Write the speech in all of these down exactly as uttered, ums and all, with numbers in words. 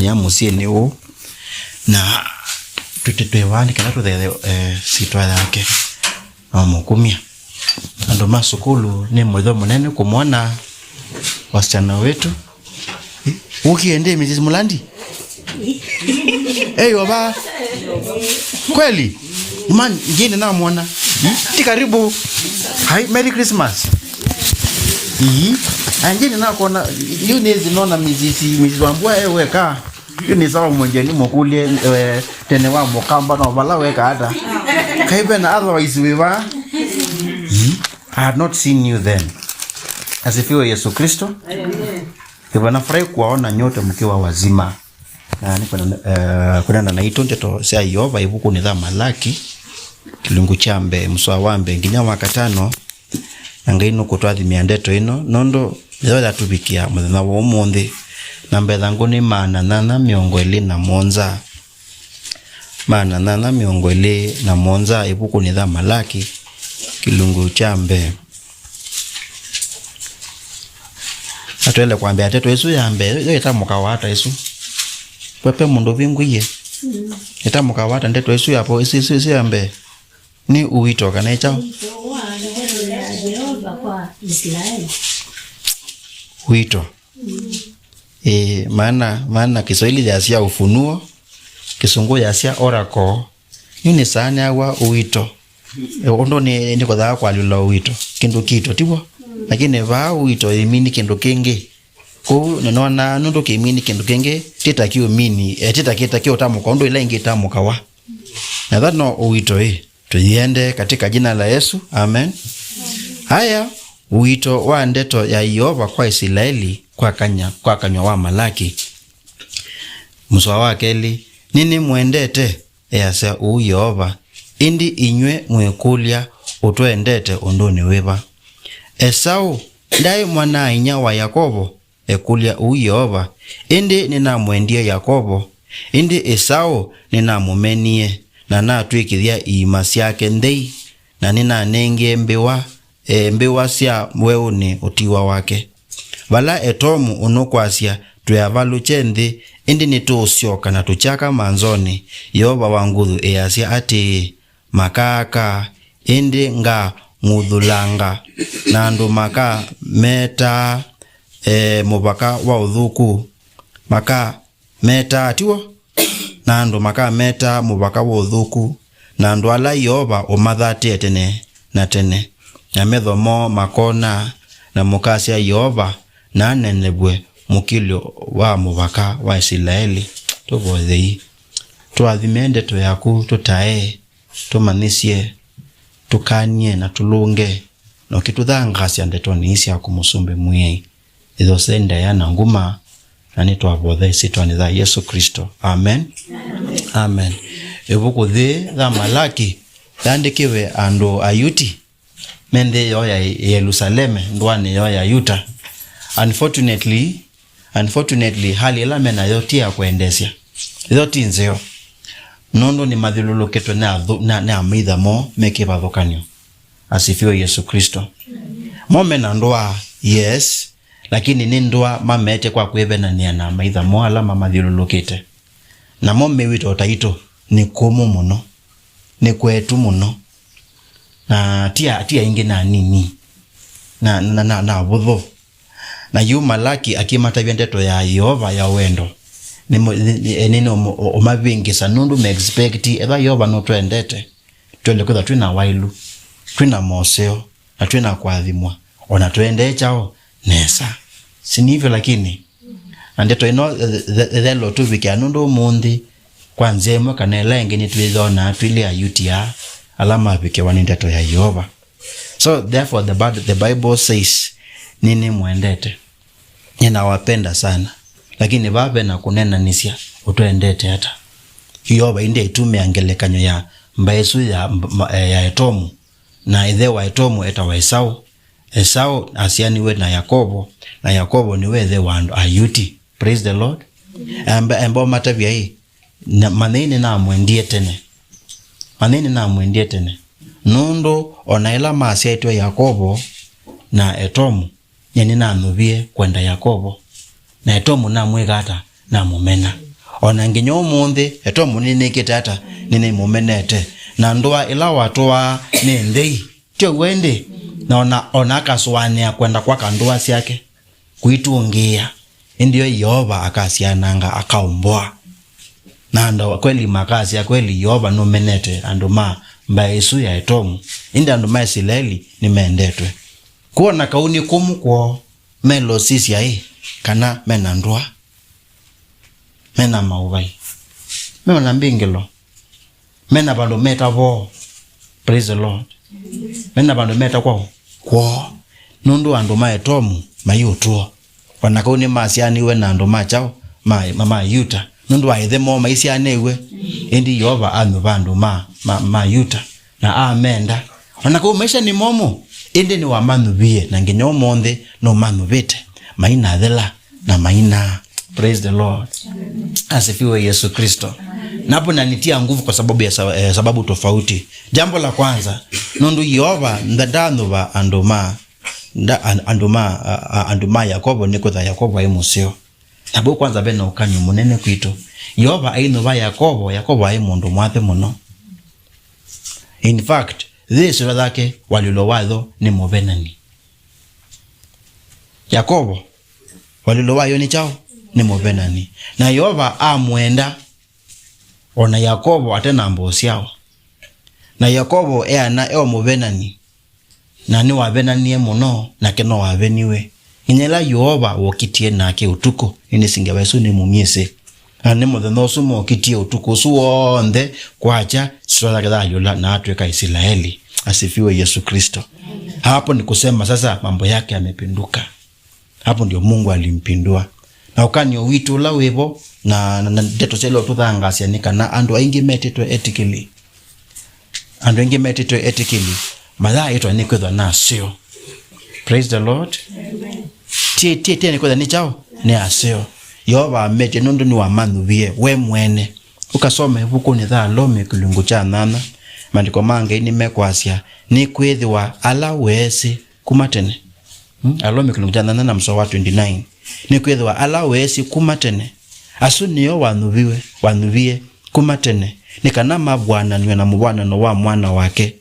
ya mũsyĩnĩ ũũ, na tũtĩ twĩ vaa nĩ kana tũthethe, eh, syĩtwa yake na mũkumya. Andũ ma sukulu, nĩ mũtho mũnene kũmwona wasichana wetu. Ũkie ndi, Missus Mulandi? Eyo ba. Kweli? Man, ngine namwona. Hmm? Ti karibu. Hi, Merry Christmas. Ii. Angine nakona, yu nezi nona Missus, Missus Wambua, eh, weka. Yu ni sawa, mwenjeni mũkũlye, eh, tene wa mũkamba no vala weka ata. Kaivena, otherwise we were. Ii. I had not seen you then. Asifiwe Yesu Kristo. Amen. Nafurahi kuwaona nyote mkiwa wazima. Na nĩ kwenda, eh, kwenda na naitũ ndeto sya Yeova ĩvukunĩ ya Malaki, kĩlungu kya mbee, mũsoa wa mbee nginya wa katano. Na Ngai nũkũtwathimĩa ndeto ĩno, nũndũ nĩyo yatũvikĩa mũthenya wa ũmũnthĩ. Namba ĩthangũ nĩ maana nyanya mĩongo ĩlĩ na mũonza. Maana nyanya mĩongo ĩlĩ na mũonza ĩvukunĩ ya Malaki, kĩlungu kya mbee. Atwele kwambĩa ndeto ĩsu ya mbee, yo ĩtamũkawa ata ĩsu? Pepe mũndũ vingũie. Mm. Ĩtamũkawa ata ndeto ĩsu yapo, ĩsu, ĩsu, ĩsu ya mbee? Nĩ uito kana ĩ kyaũ? Uito wa ndeto ya Yeova kwa Isilaeli. Uito. Mm. Eh, maana, maana Kiswahili yasya ufunuo, Kĩsũngũ yasya oracle, yu nĩsaaneawa uito. Eh, ũndũ nĩ, nĩkũthaa kwalilwa uito, kĩndũ kĩito, tiw'o? Mm. Lakini vaa uito ĩmini kĩndũ kĩngĩ. Kũu nĩnonaa nũndũ kĩmini kĩndũ kĩngĩ, ti ta kĩũmini, eh, ti ta kĩ, ta kĩũtamũka, ũndũ ila ingĩ itamũkawa. Na that no uito ĩ. Tũiende katika jina la Yesu. Amen. Haya, uito wa ndeto ya Yeova kwa Isilaeli kwa kanya, kwa kanywa wa Malaki. Mũsoa wa kelĩ, nĩnĩmwendete, easya ũu Yeova, ĩndĩ inyw'ĩ mwĩkũlya, ũtwendete ũndũnĩ wĩva? Esaũ ndaĩ mwana-a-inyia wa Yakovo? Ekũlya ũu Yeova. Ĩndĩ nĩnamwendie Yakovo, ĩndĩ Esaũ nĩnamũmenie, na natw'ĩkĩthya iima syake nthei, na nĩnanengie mbĩwa, e, mbĩwa sya weũnĩ ũtiwa wake. Vala Etomu ũnũkwasya, twĩavalũkye nthĩ, ĩndĩ nĩtũũsyoka na tũkyaka manzonĩ, Yeova wa nguthu easya atĩĩ, makaaka, ĩndĩ ngang'uthũlanga, na andũ makametaa, e, mũvaka wa ũthũku, makametaa, tiw'o? Na andũ makametaa mũvaka wa ũthũku, na andũ ala Yeova ũmathatĩe tene na tene, na metho moo makona, na mũkasya Yeova nanenevw'e mũkilyo wa mũvaka wa Isilaeli. Tũvoyei. Tũathime ndeto yaku, tũtae, tũmanyĩsye, tũkany'e na tũlũnge, na ũkĩtũthangaasya ndetonĩ ii syaku, Mũsumbĩ Mwĩai. Ĩthosee ndaĩa na nguma, na nĩtwavotha ĩsyĩtwanĩ ya Yesũ Klĩsto. Amen. Amen. Amen. Ĩvuku yĩĩ ya Malaki yaandĩkĩwe andũ Ayuti me nthĩ yoo ya Yelusaleme, ndũanĩ yoo ya Yuta. Unfortunately, unfortunately, hali ĩla me nayo ti ya kwendeesya. Yo ti nzeo, nũndũ nĩmathyũlũlũkĩtwe nĩ athũ-, na, nĩ amaitha moo me kĩvathũkany'o. Asifiwe Yesu Kristo. Mo me na ndũa, yes, lakini nĩ ndũa mamete kwa kwĩvenanĩa na amaitha moo ala mamathyũlũlũkĩte. Namo mew'ĩte o taitũ, nĩ kũmũ mũno, nĩ kwetu mũno, na ti a-, ti aingĩ, na anini, na, na, na, na avũthũ. Na yu Malaki akĩmatavya ndeto ya Yeova ya wendo. Nĩ mo-, nĩ, nĩ, nĩ, nĩ ũmavĩngĩsa nũndũ me expect, etha Yeova nũtwendete, twende kwĩthwa twĩ na waĩlu, twĩ na moseo, na twĩ na kũathimwa, o na tũendee kyaũ nesa. Si nĩvyo lakini? Na ndeto ĩno, eh, eh, ĩthelo tũvikĩa nũndũ ũmũnthĩ, kwa nzĩa ĩmwe kana ĩla ĩngĩ, nĩtwĩyonaa twĩlĩ Ayuti aa ala mavikĩwa nĩ ndeto ya Yeova. So therefore the Bi-, the Bible says, nĩnĩmwendete. Ninawapenda sana. Lakini vaa ve na kũnenanĩsya, ũtwendete ata? Yeova ĩndĩ aitũmĩa ngelekany'o ya mbaĩ ĩsu ya mb-, ma-, eh, ya Etomu, na ĩthe wa Etomu etawa Esaũ. Esaũ asyaanĩw'e na Yakovo, na Yakovo nĩwe ĩthe wa andũ Ayuti. Praise the Lord. Amba, amba ũmatavya ĩ, na, manyai nĩnamwendie tene. Manyai nĩnamwendie tene. Nũndũ o na ĩla masyaĩtwe Yakovo na Etomu, nyie nĩnanyuvie kwenda Yakovo. Na Etomu namwĩka ata? Namũmena. O na nginya ũmũnthĩ, Etomu nĩnĩkĩte ata? Nĩnĩmũmenete. Na ndũa ĩla watũaa nĩ nthei. Ti ũw'o ĩndĩ? Na ona, ona akasũanĩa kwenda kwaka ndũa syake, kũitũngĩĩa. Ĩndĩ yo Yeova akasyananga, akaomboa. Na andũ kweli makasya, kweli Yeova nũmenete andũ ma mbaĩ ĩsu ya Etomu. Ĩndĩ andũ ma Isilaeli nĩmendetwe. Kwona kau nĩ kũmũ kwoo, melosisya ĩ kana mena ndũa, mena maũvai, mena mbingĩlo, mena vandũ meta voo. Praise the Lord. Mena vandũ meta kwao, kwoo. Nũndũ andũ ma Etomu mai ũtũo. O na kau nĩmasyaanĩw'e na andũ ma kyaũ? Ma, ma, ma Yuta. Nũndũ wa ĩthe moo maisyaanĩw'e. Ĩndĩ Yeova anyuva andũ ma, ma, ma Yuta. Na amenda. O na kau maisha nĩ momũ, ĩndĩ nĩwamanyuvie, na nginya ũmũnthĩ nũmanyuvĩte. Mainathela na mainaa. Praise the Lord. Asifiwe Yesu Kristo. Napo nanitia nguvu kwa sababu ya sa-, eh, sababu tofauti. Jambo la kwanza, nũndũ Yeova nda-, ndanyuva andũ ma, nda-, an-, andũ ma, a, a, andũ ma Yakovo nĩkwĩthwa Yakovo aĩ mũseo. Na vau kwanza ve na ũkany'o mũnene kwitũ. Yeova ainyuva Yakovo, Yakovo aĩ mũndũ mwathe mũno. In fact, yĩsĩla yake walĩlo wayo nĩ mũvenani. Yakovo, walĩlo wayo nĩ kyaũ? Nĩ mũvenani. Na Yeova amwenda, o na Yakovo ate na mbosyawa. Na Yakovo eana e o mũvenani, na nĩwavenanie mũno, nake no waveniwe. Nginya ĩla Yeova wokitie nake ũtukũ, ĩndĩ singewa ĩsu nĩmumyĩsĩ. Na nĩ mũthenya ũsu mokitie ũtukũ ũsu w'onthe kwakya, sitwa yake yayũla na atwĩka Isilaeli. Asifiwe Yesu Kristo. Hapo ni kusema sasa mambo yake yamepinduka. Hapo ndio Mungu alimpindua. Na ũkany'o witũ ũla wĩvo, na, na, na ndeto sya leo tũthangaasya nĩ kana andũ aingĩ metĩtwe etĩkĩli. Andũ aingĩ metĩtwe etĩkĩli, mayaaĩtwa nĩ kwĩthwa na aseo. Praise the Lord. Amen. Ti, ti, ti nĩ kwĩthwa nĩ kyaũ? Nĩ aseo. Yeova ametye nũndũ nĩwamanyuvie we mwene. Ũkasoma ĩvukunĩ ya Alomi kĩlungu kya nyanya, maandĩko ma Ngai nĩmekwasya, nĩkwĩthĩwa ala weesĩ kuma tene. Hmm? Alomi kĩlungu kya nyanya na mũsoa wa twenty-nine. Nĩkwĩthĩwa ala weesĩ kuma tene, asu nĩo wanyuviwe, wanyuvie kuma tene, nĩ kana mavw'ananw'e na mũvw'anano wa Mwana wake,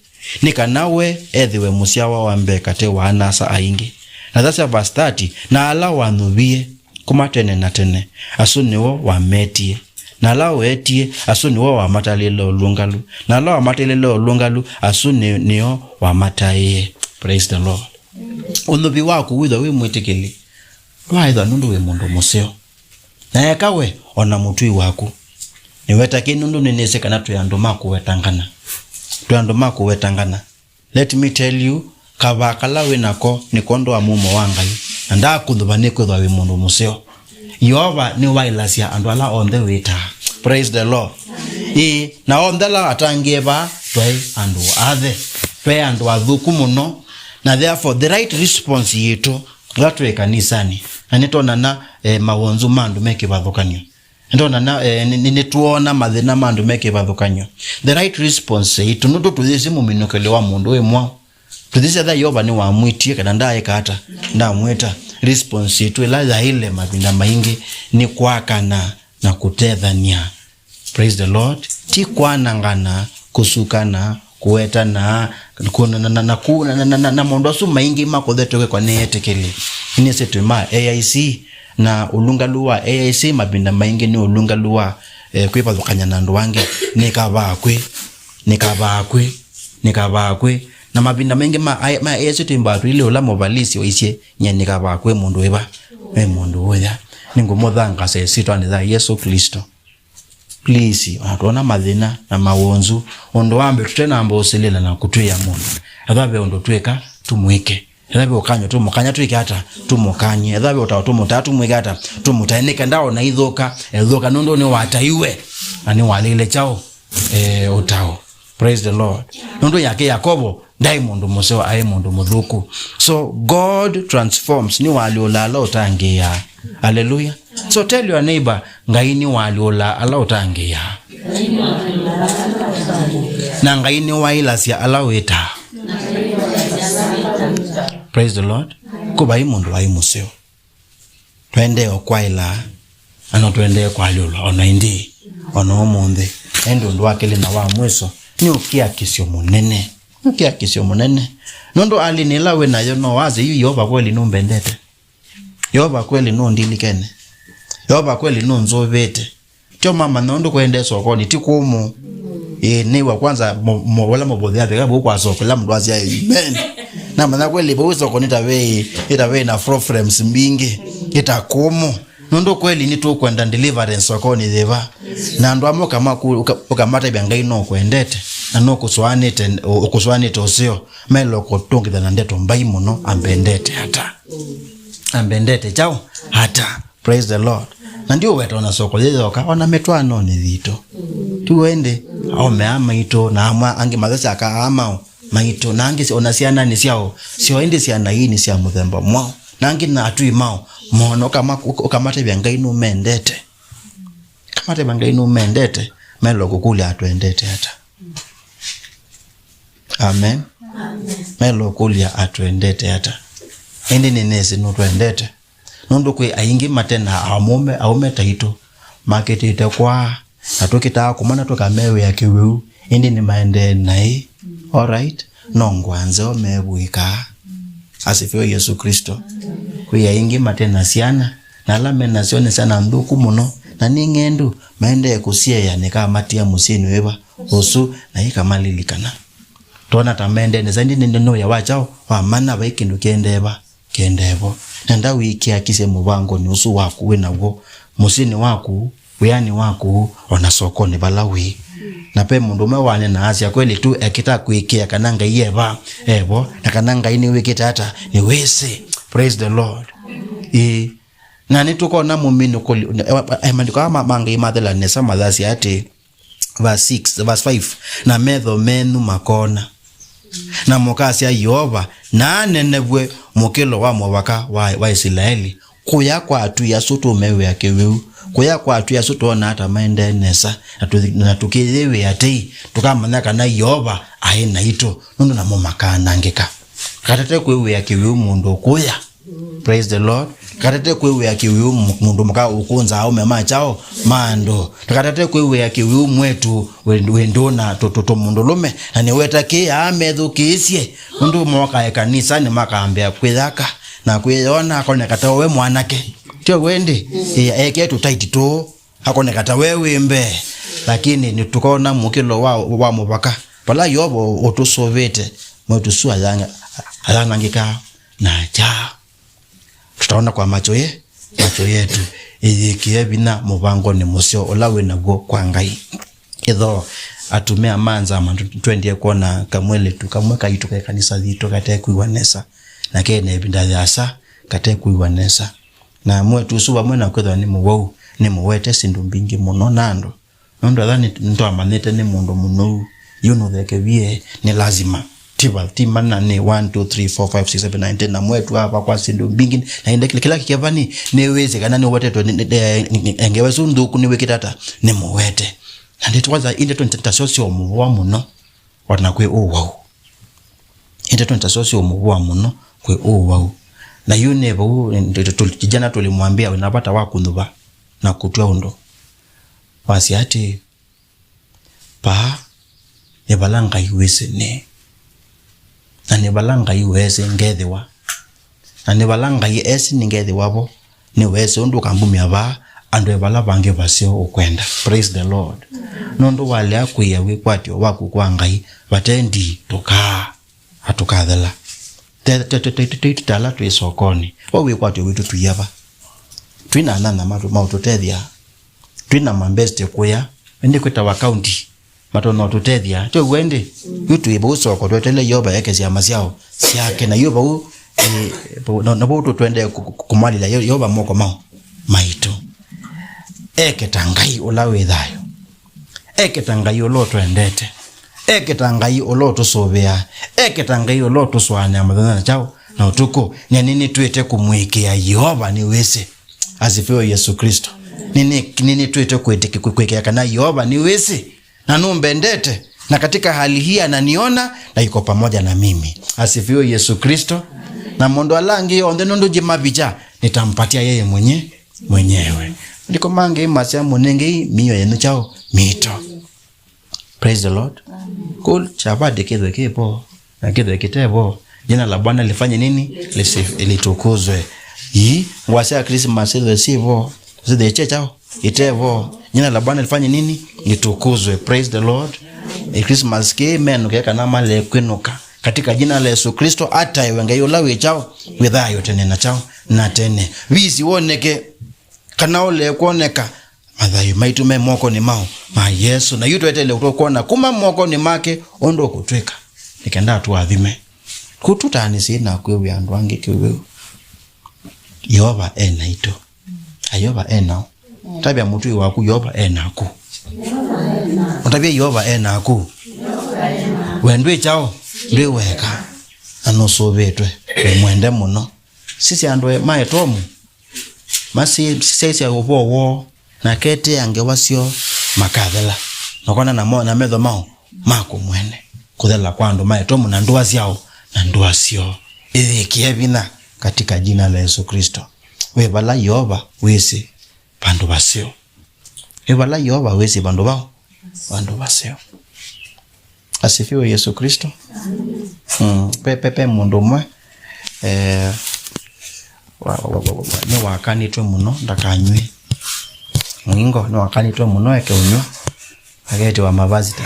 nĩ kana we ethĩwe mũsyawa wa mbee katĩ wa ana-a-asa aingĩ. Na thasya verse thirty, na ala wanyuvie kuma tene na tene, asu nĩo wametie. Na ala weetie, asu nĩo wamataĩlĩle ũlũngalu. Na ala wamataĩlĩle ũlũngalu, asu nĩ, nĩo wamataĩe. Praise the Lord. Ũnyuvi waku wĩthwa wĩ mwĩtĩkĩli, waĩthwa nũndũ wĩ mũndũ mũseo. Na eka we, o na mũtwi waku. Nĩweta kĩ nũndũ nĩnĩsĩ kana twĩ andũ ma kũwetangana. Twĩ andũ ma kũwetangana. Let me tell you, kavaa kala wĩ nako nĩ kwondũ wa mumo wa Ngai. Na ndakũnyuva nĩkwĩthwa wĩ mũndũ mũseo. Yeova nĩwaĩlasya andũ ala onthe wĩtaa. Praise the Lord. Ĩĩ, na onthe ala atangĩĩe vaa twaĩ andũ athe. Twaĩ andũ athũku mũno. Na therefore, the right response yitũ, ĩla twĩ kanisanĩ, na nĩtwonana, eh, mawonzu ma andũ me kĩvathũkany'o. Nĩtwonana, eh, nĩ, nĩ, nĩtwona mathĩna ma andũ me kĩvathũkany'o. The right response yitũ, nũndũ tũyĩsĩ mũminũkĩlyo wa mũndũ wĩ mwaũ. Tũyĩsĩ ethĩwa Yeova nĩwamwĩtie kana ndaaĩka ata, ndamwĩta. Response yitũ ĩla yaĩle mavinda maingĩ nĩ kwakana na kũtethany'a. Praise the Lord. Ti kwanangana, kũsukana, kũwetana, kũ-, na, na, na, na, kũ-, na, na, na, na, na maũndũ asu maingĩ makũthetwe kwĩkwa nĩ etĩkĩli. Nĩsĩ twĩ ma A I C, na ũlũngalu wa A I C mavinda maingĩ nĩ ũlũngalu wa, eh, kwĩvathũkany'a na andũ angĩ. Nĩ kavaa kwĩ, nĩ kavaa kwĩ, nĩ kavaa kwĩ. Na mavinda maingĩ ma, ma A I C twĩmbaa tũilye ũla mũvalisi waisye, "Nyie nĩ kavaa kwĩ mũndũ wĩva? Wĩ mũndũ ũya." Nĩngũmũthangaasa ĩsyĩtwanĩ ya Yesũ Klĩsto. Please, ona twona mathĩna na mawonzu, ũndũ wa mbee tũtenamba ũsilĩla na kũtwĩa mũndũ. Ethĩwa ve ũndũ twĩka, tũmwĩke. Ethĩwa ve ũkany'o tũmũkany'a, twĩke ata? Tũmũkany'e. Ethĩwa ve ũtao tũmũtaa, tũmwĩke ata? Tũmũtae. Nĩ kenda ona ithũka, ethũka nũndũ nĩwataiwe na nĩwalĩile kyaũ? Eh, ũtao. Praise the Lord. Nũndũ yake Yakovo, ndaĩ mũndũ mũseo, aĩ mũndũ mũthũku. So God transforms, nĩwaalyũlaa ala ũtangĩĩaa. Hallelujah. So tell your neighbor, Ngai nĩwaalyũlaa ala ũtangĩĩaa. Na Ngai nĩwailasya ala wĩtaa. Praise the Lord. Kũ vai mũndũ waĩ mũseo. Twaendee o kwaĩla Na no tũendee kũalyũlwa o na ĩndĩ, o na ũmũnthĩ. Ĩndĩ ũndũ wa kelĩ na wa mwiso nĩ ũkiakisyo mũnene. Nĩ ũkiakisyo mũnene. Nũndũ halĩnĩ ĩla wĩ nayo no wasye, "Yu Yeova kweli nũmbendete? Yeova kweli nũndilikene? Yeova kweli nũnzũvĩte?" Tyo mamanya ũndũ kũendee sokonĩ, ti kũmũ. Ĩĩ, nĩw'a kwanza mo-, mo-, ũla mũvũthĩa veka vau kwa soko, ĩla mũndũ asya, "Amen." Namanya kweli vau soko nĩtavei, ĩtavei na problems mbingĩ, ĩta kũmũ. Nũndũ kweli nĩtũkwenda deliverance sokonĩ yĩva. Na andũ amwe ũkamaku-, ũka-, ũkamatavya Ngai nũkwendete, na nũkũsũanĩte, ũ-, ũkũsũanĩte ũseo, maĩle kũtũngĩthya na ndeto mbai mũno, "Ambendete ata? Ambendete kyaũ ata?" Praise the Lord. Na ndiũweta ona soko yĩyoka, ona mĩtwaanonĩ yitũ. Tiw'o ĩndĩ? Aũme aa maitũ, na amwe angĩ mathesya aka aa mao, maitũ, na angĩ ona syananĩ syao, syoo ĩndĩ syana ii nĩ sya mũthemba mwaũ, na angĩ na atũi mao, mona ũkama-, ũka-, ũkamatavya Ngai nũmendete. Ũkamatavya Ngai nũmendete, maĩle kũkũlya, "Atwendete ata?" Amen. Amen. Maĩle kũkũlya, "Atwendete ata?" Ĩndĩ nĩnĩsĩ nũtwendete. Nũndũ kwĩ aingĩ mate na aũme, aũme taitũ makĩtĩte kwaa, na tũkĩtaa kũmana tũkamewĩa kĩwĩu, ĩndĩ nĩmaendee naĩ. Alright? No ngũa nzeo mevw'ĩkaa. Asifiwe Yesu Kristo. Kwĩ aingĩ mate na syana, na ala me nasyo nĩ syana nthũku mũno, na nĩ ng'endu, maendee kũsyeea nĩkamatia mũsyĩnĩ wĩva ũsu, na ikamalilikana. Twona ta maendee nesa, ĩndĩ nĩ, nĩ, nĩ wĩa wa kyaũ? Wa mana, vai kĩndũ kĩendee va? Kĩendee vo. Nenda wĩkiakisye mũvangonĩ ũsu waku wĩ naw'o, mũsyĩnĩ waku, wĩanĩ waku, o na sokonĩ vala wĩ. Na ve mũndũ ũmwe wanena asya, "Kweli tu ekĩta kwĩkĩa kana Ngai e va, e vo, na kana Ngai nĩwĩkĩte ata, nĩwĩsĩ." Praise the Lord. Ĩĩ. Na nĩtũkona mũminũkũli, eh, maandĩko aa ma, ma Ngai mathela nesa, mathasya atĩ, verse six, verse five, "Na metho menyu makona, na mũkasya, 'Yeova naanenevw'e mũkĩlo wa mũvaka wa, wa Isilaeli.'" Kũya kwa atũi asu tũmewĩa kĩwĩu, kũya kwa atũi asu twoona ata maendee nesa, na tũ-, na tũkĩyĩw'ĩa tei, tũkamanya kana Yeova aĩ naitũ, nũndũ namo makaanangĩka. Katate kwĩwĩa kĩwĩu mũndũ ũkũya. Praise the Lord. Katate kwĩwĩa kĩwĩu mũ-, mũndũ mũka ũkũnza aũme ma kyaũ, ma andũ. Katate kwĩwĩa kĩwĩu mwĩĩtu wĩ, wĩ ndũũ na tũ, tũ, tũmũndũlũme. Na nĩweta kĩaa methukĩĩsye. Nũndũ moka ĩkanisanĩ makambĩa kwĩyaka na kwĩyona, akoneka ta we mwanake. Tyo w'o ĩndĩ? Ĩĩ, ekĩe tũtaiti tũũ. Akoneka ta we wĩ mbee, lakini nĩtũkona mũkĩlo wa, wa mũvaka. Vala Yeova ũtũsũvĩte, mwĩĩtu ũsu ayanga-, ayanangĩka na kyaa. Tũtaona kwa macho ye-, macho yetu. Ĩyĩkĩe vinya mũvangonĩ mũseo ũla wĩ naw'o kwa Ngai. Ĩthoo, atumĩa ma nzama, tũ-, twendie kwona kamwĩĩtu kamwe kaitũ ke kanisa yitũ kate kwĩw'a nesa, na kena ĩvinda yĩasa kate kwĩw'a nesa. Na mwĩĩtu ũsu vamwe na kwĩthwa nĩ mũwau, nĩmũwete syĩndũ mbingĩ mũno na andũ. Nũndũ etha nĩ, nĩtwamanyĩte nĩ mũndũ mũnou, yu nũthekevie, nĩ lazima. Ti va, ti mana nĩ one, two, three, four, five, six, seven, nine, ten, na mwĩĩtu ava kwa syĩndũ mbingĩ, na ĩndĩ kĩla, kĩla kĩkeva nĩ, nĩwĩsĩ kana nĩũwetetwe nĩ, nĩ, nĩ, nĩ, ngewa ĩsu nthũku nĩwĩkĩte ata? Nĩmũwete. Na ndeto kwanza, ĩndĩ ndeto nĩ ta syo syo mũvoa mũno. O na kwĩ ũwau. Ĩndĩ ndeto nĩ ta syo syo mũvoa mũno kwĩ ũwau. Na yu nĩ vau, ndeto tũ-, kijana tũlimwambĩa wĩna vata wa kũnyuva na kũtw'a ũndũ. Wasya atĩ, "Vaa nĩ vala Ngai wĩsĩ nĩ. Na nĩ vala Ngai weesĩ ngethĩwa. Na nĩ vala Ngai esĩ nĩngethĩwa vo." Nĩweesĩ ũndũ ũkambumya vaa, andũ e vala vangĩ vaseo ũkwenda. Praise the Lord. Nũndũ walea kwĩa wĩkwatyo waku kwa Ngai, vate ndii tũkaa, na tũkathela. Te, te, te, te, te, te, ta ala twĩ sokonĩ. Wa wĩkwatyo witũ twĩ ava? Twĩ na anyanya matũ-, maũtũtethya. Twĩ na mabeste kũya. Ĩndĩ kwĩtawa kaunti. Matonya ũtũtethya. Tyo w'o ĩndĩ? Yu twĩ vau soko, tweteele Yeova eke syama syao syake. Na yu vau, eh, vau, na, na vau tũ-, tũendee kũ-, kũ-, kũmalĩla Ye-, Yeova moko mao maitũ. Eke ta Ngai ũla wĩ thayũ. Eke ta Ngai ũla ũtwendete. Eke ta Ngai ũla ũtũsũvĩaa. Eke ta Ngai ũla ũtũsũanĩa mũthenya na kyaũ na ũtukũ. Na nĩnĩtw'ĩte kũmũĩkĩĩa Yeova nĩwĩsĩ. Asifiwe Yesu Kristo. Nĩnĩ-, nĩnĩtw'ĩte kwĩtĩkĩ-, kwĩ-, kwĩkĩa kana Yeova nĩwĩsĩ. Na nũmbendete, na katika hali hii ananiona na yuko pamoja na mimi. Asifiwe Yesu Kristo. Na maũndũ ala angĩ onthe nũndũ ngĩmavicha, nitampatia yeye mwenye-, mwenyewe. Maandĩko mangĩ masya, "Mũnengei mĩio yenyu kyaũ? Mito." Praise the Lord. Kũu chavati kĩthwe kĩvo na kĩthwe kĩtevo, jina la Bwana lifanye nini? Lisi-, litukuzwe. Ii ngũa sya Christmas ithwe sivo, sithĩkye kyaũ? Itevo. Jina la Bwana lifanye nini? Litukuzwe. Praise the Lord. E, Christmas kĩĩ menũke kana malekwĩnũka. Katika jina la Yesu Kristo, ataĩwe Ngai ũla wĩ kyaũ? Wĩ thayũ tene na kyaũ? Na tene. Visi woneke kana ũlekwoneka. Mathayũ maitũ me mokonĩ maũ? Ma Yesũ. Na yu tweteele tũkwona kuma mokonĩ make ũndũ ũkũtwĩka, nĩ kenda atũathime. Kũu tũtaanĩsye na kwĩw'a andũ angĩ kĩwĩu. Yeova e naitũ. A Yeova e naũ? Tavya mũtũi waku, Yeova e naku. Ũtavye, Yeova e naku. We ndwĩ kyaũ? Ndwĩ weka. Na nũsũvĩtwe. Wĩ mwende mũno. Sisya andũ ma Etomu. Masisyaisya ũvoo woo, na ketĩĩa ngewa syoo makathela, na kona na, mo, na metho maũ makũmwene. Kũthela kwa andũ ma Etomu na ndũa syaũ? Na ndũa syoo. Ĩyĩkĩe vinya katika jina la Yesu Kristo. Wĩ vala Yeova wĩsĩ vandũ vaseo. Ĩ vala Yeova wĩsĩ vandũ vaũ? Vandũ vaseo. Asifiwe Yesu Kristo. Mm, pe, pe, pe mũndũ ũmwe, eh, wa, wa, wa, wa, nĩwakanĩtwe mũno ndakanyw'e mũingo, nĩwakanĩtwe mũno eke ũnyw'a, aketĩwa mavasita,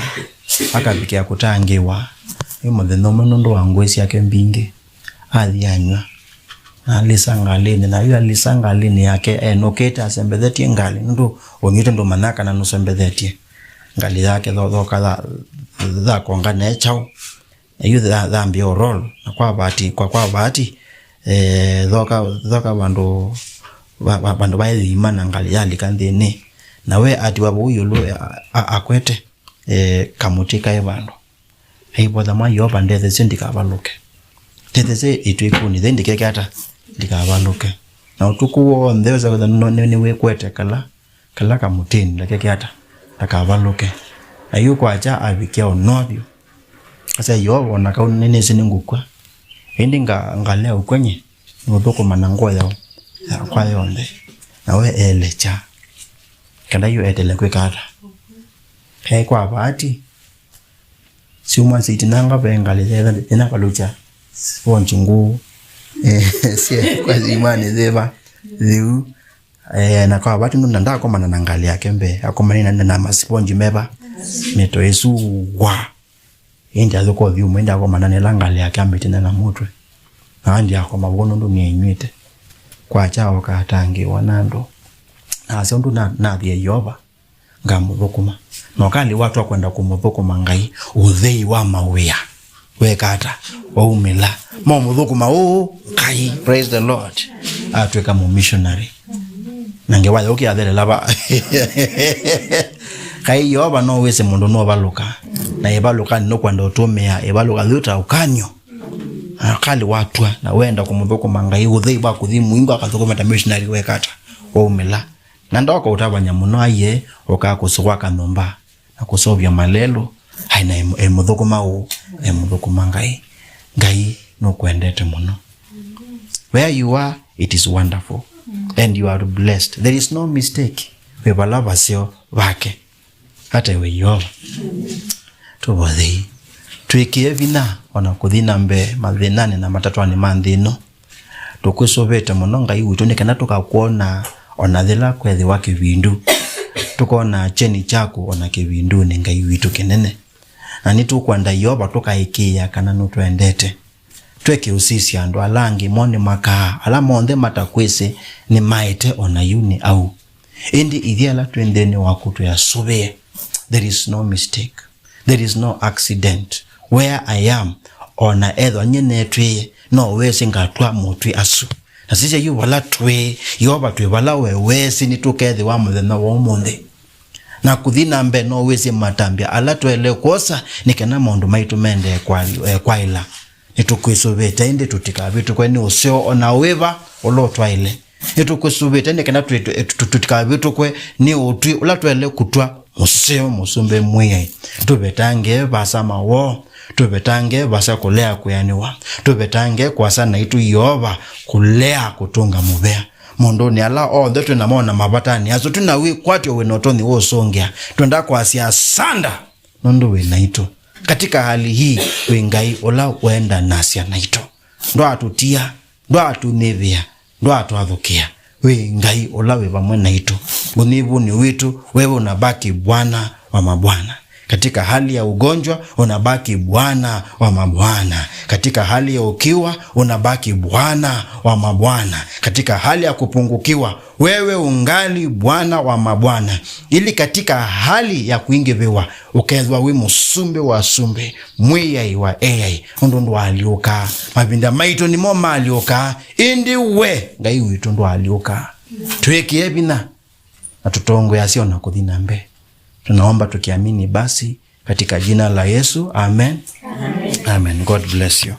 akavikĩa kũtangĩĩwa. Ĩ mũthenya ũmwe nũndũ wa ngũĩ syake mbingĩ, athi anyw'a, na alisa ngalĩnĩ, na yu alisa ngalĩnĩ yake enũkĩte asembethetye ngalĩ, nũndũ ũnyw'ĩte ndũmanyaa kana nũsembethetye. Ngalĩ yake tho-, thoka tha-, thakonga ne kyaũ. Na yu tha-, thambia orol, na kwa vati, kwa, kwa vati, eh, thoka, thoka vandũ, va-, va-, vandũ vaĩ thima na ngalĩ yalika nthĩnĩ. Na we atiwa vau ĩũlũ, a-, a-, akwete, eh, kamũtĩ kaĩ vandũ. Aivotha mwa Yeova, ndetheesye ndikavalũke. Ndetheesye ĩtw'ĩkũnĩ yĩĩ ndikeke ata? Ndikavalũke. Na ũtukũ w'onthe wesa kwĩthwa nĩ, nĩ, nĩwĩkwete kala, kala kamũtĩnĩ ndakeke ata? Ndakavalũke. Na yu kwakya avikĩa ũnoo vyũ. Asya, Yeova, o na kau nĩnĩsĩ nĩngũkw'a, ĩndĩ nga-, ngalea ũkw'a nyie, nũthũkũma na ngoo yaũ? Yakwa yonthe. Na we elekya. Kenda yu etele kwĩka ata? Kaĩ kwa vaati, syumwa syitinanga ve ngalĩ yetha yĩnavalũkya sponge ngũũ, eh, sye kwa simanĩ yĩva yĩu. Eh, na kwa vati nũndũ ndakomana na ngalĩ yake mbee, akomanie na, na masponge meva? Mĩto ĩsu wa. Ĩndĩ athũka ũthyũmũa, ĩndĩ akomana na ĩla ngalĩ yake amĩtĩna na mũtwe. Na andi akoma vau nũndũ nĩenyw'ĩte. Kwakya oka atangĩĩwa na andũ. Na asya ũndũ na, nathie Yeova, ngamũthũkũma. Na ũkalĩ watwa kwenda kũmũthũkũma Ngai, ũthei wa mawĩa weka ata? Waumĩla. Maũmũthũkũma ũũ Ngai. Praise the Lord. Atwĩka mũmissionary. Na ngewa yaũke yathelela va. Kaĩ Yeova no wĩsĩ mũndũ nũvalũka. Na ĩvalũkanĩ nũkwenda ũtũmĩa ĩvalũka yĩu ta ũkany'o. Na ũkalĩ watwa na wenda kũmũthũkũma Ngai, ũthei wa kũthi mũingo akathũkũma ta missionary weka ata? Waumĩla. Na ndoka ũtavany'a mũno aiee, ũkaa kũsũwa kanyũmba na kũseũvya malelũ, aĩ na em-, emũthũkũma ũũ, emũthũkũma Ngai. Ngai nũkwendete mũno. Where you are, it is wonderful. And you are blessed. There is no mistake. Wĩ vala vaseo vake. Ataĩwe Yeova. Tũvothei. Twĩkĩe vinya o na kũthi na mbee mathĩnanĩ na matatwanĩ ma nthĩ ĩno. Tũkwĩsũvĩĩte mũno Ngai witũ nĩ kana tũkakwona o na yĩla kwethĩwa kĩvindu. Tũkona kyeni kyaku o na kĩvindunĩ Ngai witũ kĩnene. Na nĩtũkwenda Yeova tũkaĩkĩĩa kana nũtwendete. Tweke ũsisya andũ ala angĩ mo nĩmakaa, ala monthe matakwĩsĩ nĩmaĩte o na yu nĩ au. Ĩndĩ ithyĩ ala twĩ nthĩnĩ waku twĩasũvĩe. There is no mistake. There is no accident. Where I am, o na ethwa nyie neetwĩe, no wĩsĩ ngatw'a motwĩ asu. Na sisya yu vala twĩ, Yeova twĩ vala we wĩsĩ nĩtũkethĩwa mũthenya wa ũmũnthĩ. Na kũthi na mbee no wĩsĩ matambya ala twaĩle kwosa nĩ kana maũndũ maitũ maendee kwa-, eh, kwaĩla. Nĩtũkwĩsũvĩĩte ĩndĩ tũtikavĩtũkwe nĩ ũseo o na wĩva ũla ũtwaĩle. Nĩtũkwĩsũvĩĩte nĩ kana twĩ-, tũ-, tũ-, tũtikavĩtũkwe nĩ ũtwi ũla twaĩle kũtw'a mũseo, Mũsumbĩ Mwĩai. Tũvetange vaasa mawoo, tũvetange vaasa kũlea kwĩanĩwa, tũvetange kũasa naitũ Yeova kũlea kũtũnga mũvea. maũndũnĩ ala onthe twĩ namo na mavatani asu. Twĩ na wĩkwatyo wĩ na ũtonyi wa ũsũngĩa. Twenda kwasya asanda nũndũ wĩ naitũ. Katika hali hii, wĩ Ngai ũla ũendanasya naitũ. Ndwaatũtia, ndwaatũnyivĩa, ndwaatwathũkĩa. Wĩ Ngai ũla wĩ vamwe naitũ. Ũnyivunĩ witũ, wewe unabaki Bwana wa mabwana. Katika hali ya ugonjwa, unabaki Bwana wa mabwana. Katika hali ya ukiwa, unabaki Bwana wa mabwana. Katika hali ya kupungukiwa, wewe ungali Bwana wa mabwana. Ili katika hali ya kuingĩvĩwa, ũkethwa wĩ mũsumbĩ wa asumbĩ, mwĩai wa eai, ũndũ ndwaalyũkaa. Mavinda maitũ nĩmo maalyũkaa, ĩndĩ we, Ngai witũ, ndwaalyũkaa. Twĩkĩe vinya na tũtongoeasye o na kũthi na mbee. Tunaomba tukiamini basi katika jina la Yesu. Amen. Amen. Amen. God bless you.